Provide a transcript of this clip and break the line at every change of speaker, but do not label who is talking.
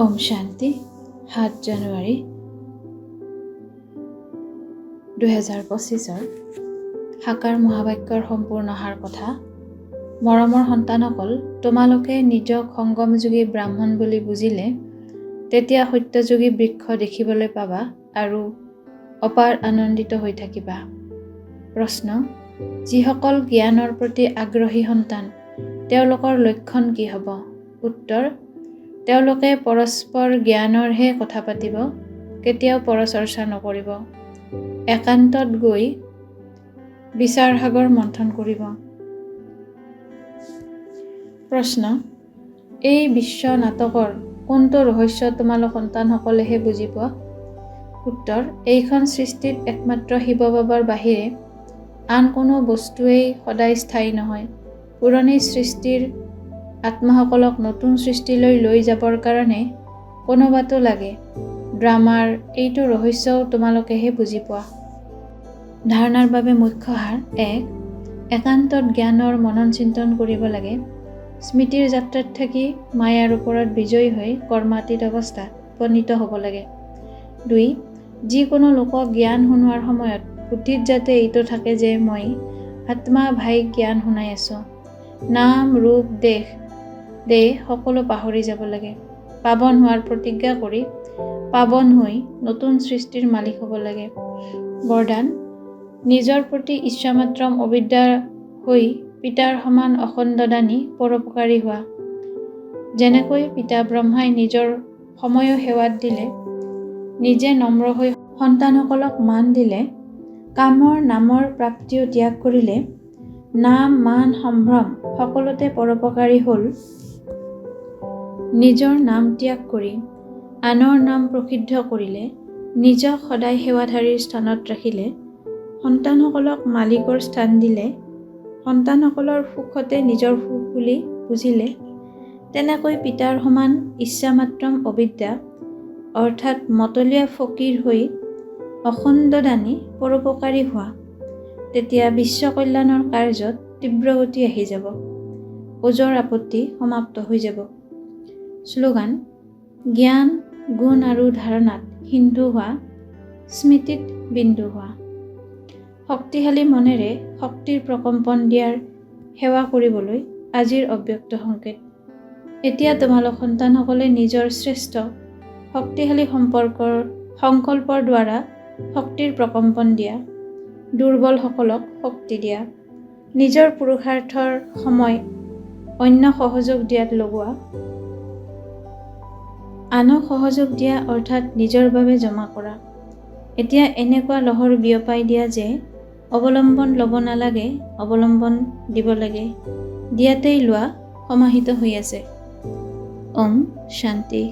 ওম শান্তি। 7 জানুৱাৰী 2025ৰ সাকাৰ মহাবাক্যৰ সম্পূৰ্ণ সাৰ কথা। মৰমৰ সন্তানসকল, তোমালোকে নিজক সংগমযুগী ব্ৰাহ্মণ বুলি বুজিলে তেতিয়া সত্যযুগী বৃক্ষ দেখিবলৈ পাবা আৰু অপাৰ আনন্দিত হৈ থাকিবা। প্ৰশ্ন: যিসকল জ্ঞানৰ প্ৰতি আগ্ৰহী সন্তান, তেওঁলোকৰ লক্ষণ কি হ'ব? উত্তৰ: তেওঁলোকে পৰস্পৰ জ্ঞানৰহে কথা পাতিব, কেতিয়াও পৰচৰ্চা নকৰিব। একান্তত গৈ বিচাৰ সাগৰ মন্থন কৰিব। প্ৰশ্ন: এই বিশ্ব নাটকৰ কোনটো ৰহস্য তোমালোক সন্তানসকলেহে বুজি পোৱা? উত্তৰ: এইখন সৃষ্টিত একমাত্ৰ শিৱ বাবাৰ বাহিৰে আন কোনো বস্তুৱেই সদায় স্থায়ী নহয়। পুৰণি সৃষ্টিৰ আত্মাসকলক নতুন সৃষ্টিলৈ লৈ যাবৰ কাৰণে কোনোবাতো লাগে। ড্ৰামাৰ এইটো ৰহস্যও তোমালোকেহে বুজি পোৱা। ধাৰণাৰ বাবে মুখ্য সাৰ: 1। একান্তত জ্ঞানৰ মনন চিন্তন কৰিব লাগে। স্মৃতিৰ যাত্ৰাত থাকি মায়াৰ ওপৰত বিজয়ী হৈ কৰ্মাতীত অৱস্থাত উপনীত হ'ব লাগে। 2। যিকোনো লোকক জ্ঞান শুনোৱাৰ সময়ত বুদ্ধিত যাতে এইটো থাকে যে মই আত্মা ভাইক জ্ঞান শুনাই আছোঁ। নাম, ৰূপ, দেশ, দেহ সকলো পাহৰি যাব লাগে। পাৱন হোৱাৰ প্ৰতিজ্ঞা কৰি পাৱন হৈ নতুন সৃষ্টিৰ মালিক হ'ব লাগে। বৰদান: নিজৰ প্ৰতি ইচ্ছামাত্ৰম অবিদ্যা হৈ পিতাৰ সমান অখণ্ডদানী পৰোপকাৰী হোৱা। যেনেকৈ পিতা ব্ৰহ্মাই নিজৰ সময়ো সেৱাত দিলে, নিজে নম্ৰ হৈ সন্তানসকলক মান দিলে, কামৰ নামৰ প্ৰাপ্তিও ত্যাগ কৰিলে, নাম, মান, সম্ভ্ৰম সকলোতে পৰোপকাৰী হ'ল, নিজৰ নাম ত্যাগ কৰি আনৰ নাম প্ৰসিদ্ধ কৰিলে, নিজক সদায় সেৱাধাৰীৰ স্থানত ৰাখিলে, সন্তানসকলক মালিকৰ স্থান দিলে, সন্তানসকলৰ সুখতে নিজৰ সুখ বুলি বুজিলে, তেনেকৈ পিতাৰ সমান ইচ্ছামাত্ৰম অবিদ্যা অৰ্থাৎ মতলীয়া ফকীৰ হৈ অখণ্ডদানী পৰোপকাৰী হোৱা। তেতিয়া বিশ্ব কল্যাণৰ কাৰ্যত তীব্ৰ গতি আহি যাব, ওজৰ আপত্তি সমাপ্ত হৈ যাব। শ্লোগান: জ্ঞান, গুণ আৰু ধাৰণাত সিন্ধু হোৱা, স্মৃতিত বিন্দু হোৱা। শক্তিশালী মনেৰে শক্তিৰ প্ৰকম্পন দিয়াৰ সেৱা কৰিবলৈ আজিৰ অব্যক্ত সংকেত। এতিয়া তোমালোক সন্তানসকলে নিজৰ শ্ৰেষ্ঠ শক্তিশালী সম্পৰ্কৰ সংকল্পৰ দ্বাৰা শক্তিৰ প্ৰকম্পন দিয়া, দুৰ্বলসকলক শক্তি দিয়া, নিজৰ পুৰুষাৰ্থৰ সময় অন্য সহযোগ দিয়াত লগোৱা। আনক সহযোগ দিয়া অৰ্থাৎ নিজৰ বাবে জমা কৰা। এতিয়া এনেকুৱা লহৰ বিয়পাই দিয়া যে অৱলম্বন ল'ব নালাগে, অৱলম্বন দিব লাগে। দিয়াতেই লোৱা সমাহিত হৈ আছে। ওম শান্তি।